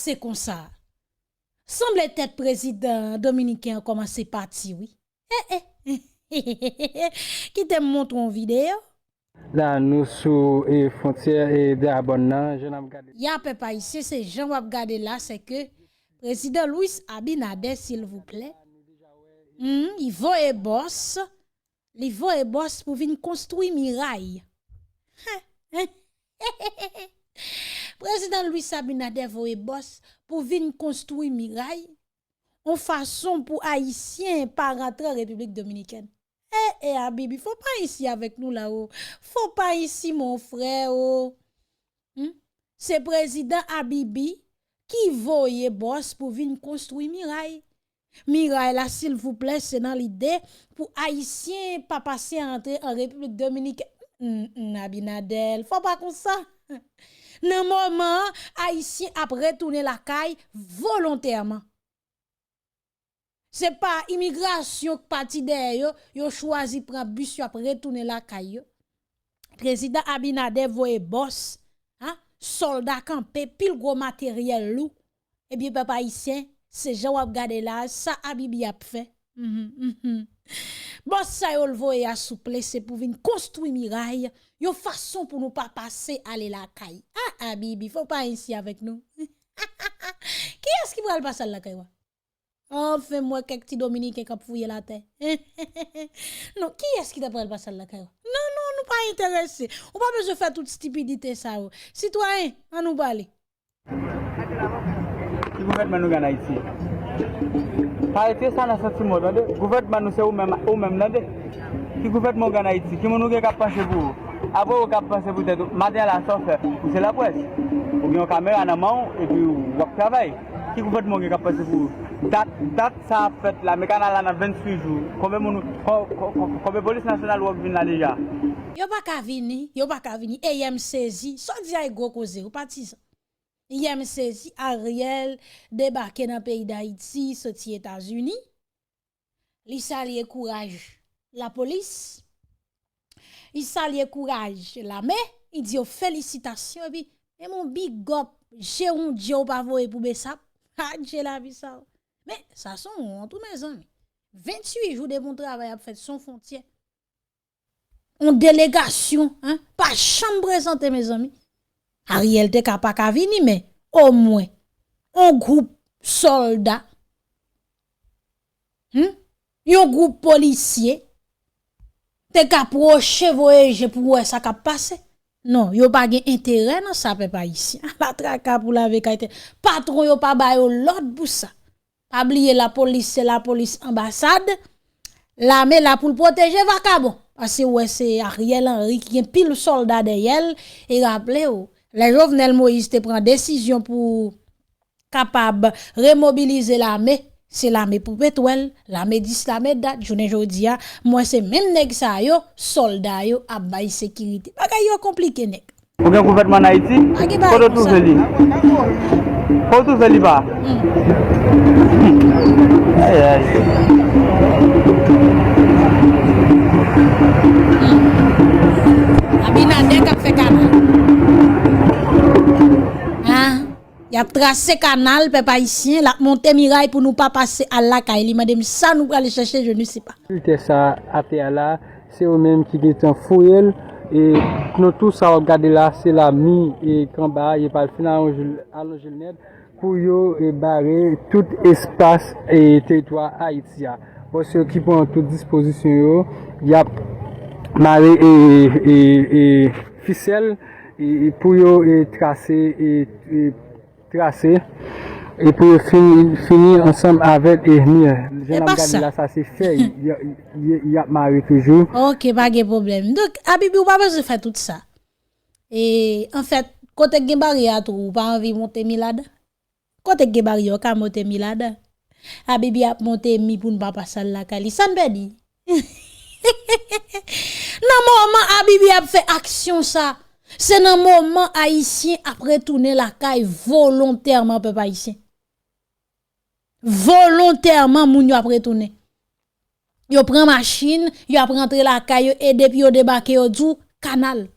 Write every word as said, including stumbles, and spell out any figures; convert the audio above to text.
Se konsa. Sanble tèt prezidan dominiken an kòmanse pati, wi. Eh, eh. Kite m montre w yon videyo. La, nou sou, e, fwontyè, e, Dayabòn nan, jan n ap gade. Ya, pèp ayisyen, se jan w ap gade la, se ke prezidan Luis Abinader, silvouplè, hmm, li voye bòs, li voye bòs pou vin konstwi miray. Prezidan Luis Abinader voye bòs pou vin konstwi miray, yon fason pou Ayisyen pa rantre an Repiblik Dominikèn. Eh, eh, Abibi, faut pas ici avec nous là-haut. Faut pas ici, mon frère, oh. Hmm? Se prezidan Abibi ki voye bòs pou vin konstwi miray. Miray la, silvouplè, se nan lide pou Ayisyen pa pase antre an Repiblik Dominikèn. Mm, mm, Abinader, fò pa konsa. Nan moman an, Ayisyen ap retounen lakay volontèman. Se pa imigrasyon k pati dèyè yo, yo chwazi pran bis yo ap retounen lakay yo. Prezidan Abinader voye bòs, a, sòlda kanpe, pil gwo materyèl lou. Ebyen, pèp ayisyen, se jan w ap gade la a, sa Abibi ap fè. Mhm, mhm. Bòs sa yo l voye a souple, se pou vin konstwi miray, yon fason pou nou pa pase ale lakay. A, Abibi, faut pas ici avec nous. Kiyès ki pral pase al lakay ou a? Anfen, m wè kèk ti dominiken k ap fouye latè. Non, kiyès ki ta pral pase al lakay ou a? Non, non, nou pa enterese. Ou pa bezwen fè tout stipidite sa yo. Sitwayen, ann nou pale. Ki gouvènman nou gen ann Ayiti? Pa retire sa nan santiman w, tande. Gouvènman nou se ou menm, ou menm, tande. Ki gouvènman w gen ann Ayiti? Ki moun ou gen k ap panse pou ou? Apre ou k ap panse pou tèt ou, maten an la, sa w fè? Ou se laprès. Ou gen yon kamera nan men w, epi w ap travay. Ki gouvènman w gen k ap panse pou ou? Dat, dat sa ap fèt la, men kanal la nan venntuit jou. Konbyen moun, ko-, ko-, ko-, konbyen polis nasyonal ou wè k vin la deja? Yo pa ka vini, yo pa ka vini. E yè m sezi. Sa w di a e gwo koze, wi, patizan. Yè m sezi, Ariel debake nan peyi Dayiti, soti Etazini. Li salye kouraj lapolis. Li salye kouraj lame. Li di yo felisitasyon. Epi, men yon big up, je yon Dye w pa voye pou Besap. Adje lavi sa. Men, sa se yon wont, wi, mezanmi. Venntuit jou depi yon travay ap fèt sou yon fwontyè. Yon delegasyon, en, pa janm prezante, mezanmi. Ariel te ka pa ka vini, men omwen, yon gwoup sòlda, hmm, yon gwoup polisye, te ka pwoche voye je pou wè sa k ap pase. Non, yo pa gen enterè nan sa, pèp ayisyen. Ala traka pou lave kay tè. Patwon yo pa ba yo lòd pou sa. Pa bliye lapolis, se lapolis anbasad. Lame la pou l pwoteje vakabon. Paske ou wè se Ariel Henry ki gen pil sòlda dèyè l. E raple w, lè Jovenel Moïse te pran desizyon pou kapab remobilize lame, se lame pou petwèl, lame dis, lame dat. Jounen jodi a, m wè se menm nèg sa yo, sòlda yo ap bay sekirite. Bagay yo konplike, nèg. Ou gen gouvènman ann Ayiti? Pa gen bagay konsa. Kote w twouve li? Kote w twouve li pa? Hmm. Ay, ay. Hmm. Abinader k ap fè kanal. Ah, y ap trase kanal, pèp ayisyen, l ap monte miray pou nou pa pase al lakay li. Mande m sa nou prale chèche, je ne sais pas. Militè sa atè a la, se yo menm ki gentan fouye l. E nan tou sa w ap gade la, se lami e k anba a, yo pral fin alonje l, alonje l nèt pou yo, e, bare tout espas, e, teritwa Ayiti a. Bon, se yo ki pran tout dispozisyon yo, y ap mare, e, e, e, fisèl, e, e, pou yo, e, trase, e, e, trase, e pou yo fini, fini ansanm avèk ènmi an. Jan n ap gade la, sa se fèy y, y, y ap mare toujou. Ok, pa gen pwoblèm. Donk, Abibi, ou pa bezwen fè tout sa. E, anfèt, kote k gen baryè a tou, ou pa anvi monte mi ladan? Kote k gen baryè, ou ka monte mi ladan. Abibi ap monte mi pou n pa pase al lakay li. Sa n pèdi? Nan moman Abibi ap fè aksyon sa, se nan moman Ayisyen ap retounen lakay volontèman, pèp ayisyen. Volontèman, moun yo ap retounen. Yo pran machin, yo ap rantre lakay yo, e depi yo debake, yo di w kanal.